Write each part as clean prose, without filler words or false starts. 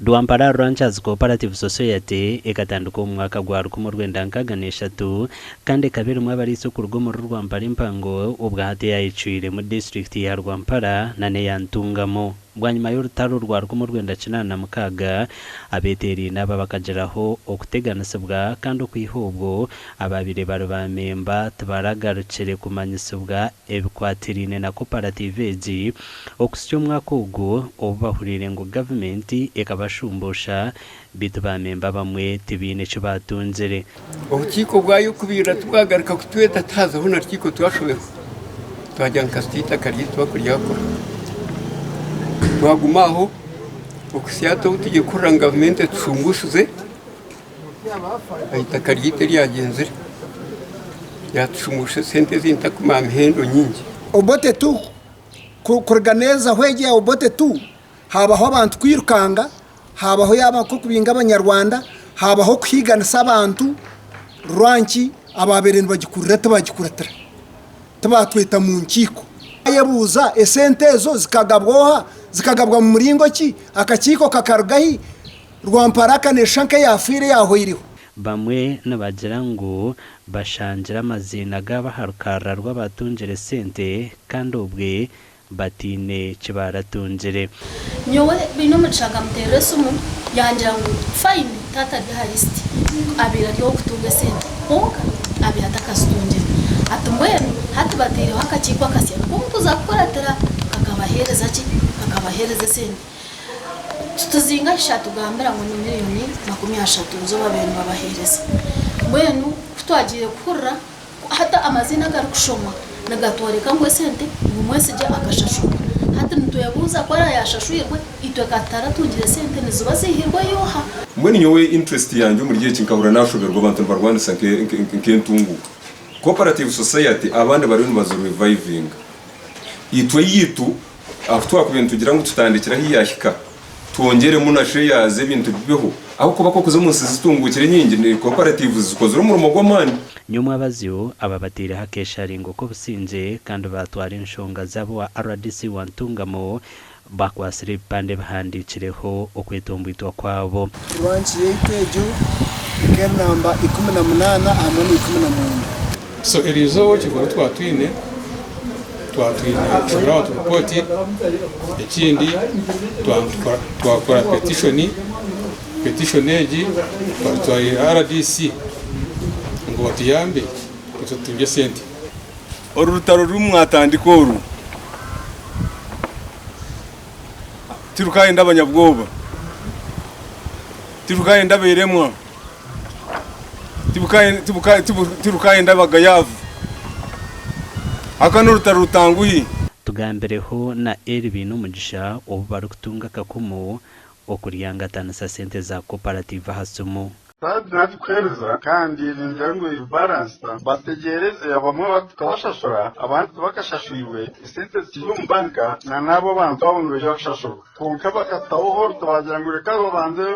Rwampara Ranchers Cooperative Society ekatandikwa omu mwaka gwa 1963 kandi ekaba erimu abariisa okuruga omuri Rwampara empango obwahati eyayecwiremu disiturikiti ya Rwampara nana eya Ntungamo. Bwanyima y'orutaro rwa 1986, abeeteeraine aba bakagiraho okuteganisibwa kandi okwiha obwo abaabaire bari baamemba tibaragarukire kumanyisibwa ebikwatiraine na koparative egi okuhitsya omwaka ogu obu bahuriire ngu gavumenti ekabashumbuusha beitu baamemba abamwe tibaine eki baatungire. Obukiiko bwayo kubaire tibwagaruka kutweta tihazaho na rukiiko twashoberwa twagira ngu kasita eitaka ryaitu bakuryakura twaguma aho okuhitsya hati obu turi kuhurira ngu gavumenti etushumbuushize eitaka ryaitu eryagyenzire ryatushumbusha esente ezindi ntakumanya mihendo nyingi. Obote tu kuruga nezaho egyo ya Obote tu habaho abantu kwirukanga Haabaho yaaba nk'okubinga Abanyarwanda, haabaho okuhiiganisa abantu, rwanki abaabaire nibagikurira tibaagikuratira, tibaatweta mu nkiiko. Waayebuuza esente ezo zikagabwa oha, zikagabwa mu muringo ki, akakiiko kakaruga hi, Rwamparaka neeshusha nk'eyaafiire yaahweireho. Bamwe nibagira ngu bashangire amaziina gaabo aha rukarara rw'abaatungire sente kandi obwe bataine ki baaratungire. Nyowe Bainomugisha nkamuteerera esimu yangira ngu fine taata ari aha lisiti abaire ari ow'okutunga esente kwonka abaire atakazitungire. Ati mbwenu hati bataireho akakiiko akasya nikwo mukuza kukuratira kakabaheereza ki? Kakabaheereza esente. Tuzinga shi atugambira ngu ni miriyoni 30 nizo babaire nibabaheereza. Mbwenu ku twagiire kuhurira Hati amaziina agarikushomwa nigatworeka ngu esente ngu Mwesigye akashashurwa. Hati nitwebuuza ku araabe yaashashwirwe, itwe ka tutaratungire sente niziba ziihirweyo oha? Mbwenu nyowe interest yangye omuri eki nkahurira nashoberwa abantu nibarwanisa nk'entunguka. Cooperative society abandi bariyo nibazi revivinga. Itwe eyitu ahu twakubaire nitugira ngu tutandikire ahu yahika twongyeremu na shares ebintu bibeho ahabw'okuba kw'okuza omu nsi zitunguukire enyingi ni cooperatives zikozire omurimo gw'amaani. Nyomwabazyo aba bateireho akesharingo k'obusingye kandi baatwara enshonga zaabo owa rdc wa Ntungamo bakwatsire ebipande ebihandiikireho okwetomboitwa kwabo. Rwanki yaitu egyo ekeri namba 18 hamwe na 19. So eriizooba ekikorwa twatwine, twatwine kushomera abantu ripooti, ekindi twakora petishoni, petishoni egi twagitwarire rdc ngu batuyambe itwe tutungye esente. Oru rutaro ru mwatandika oru tirukayenda abanyabwoba, tirukayenda abeeremwa, tirukayenda abagayaavu. Aka n'orutaro rutanguhi. Tugambireho na Elly Bainomugisha obu barikutunga akakumu okuryangatanisa sente za koparative aha simu. Saadi nagikuheereza kandi ningira ngu eri balansi bategyereze abamwe tukabashashura abandi tibakashashwirwe esente zikiri omu banka na n'abo abantu abo nibaija kushashurwa kwonka bakataho hold baagira ngu reka babanze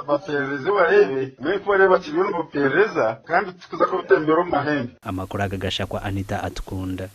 baperereze bareebe mbwenu ku bareeba bakiriyo nibaperereza kandi titukuza kubitembera omu mahembe. Amakuru aga gashakwa Anita Atukunda.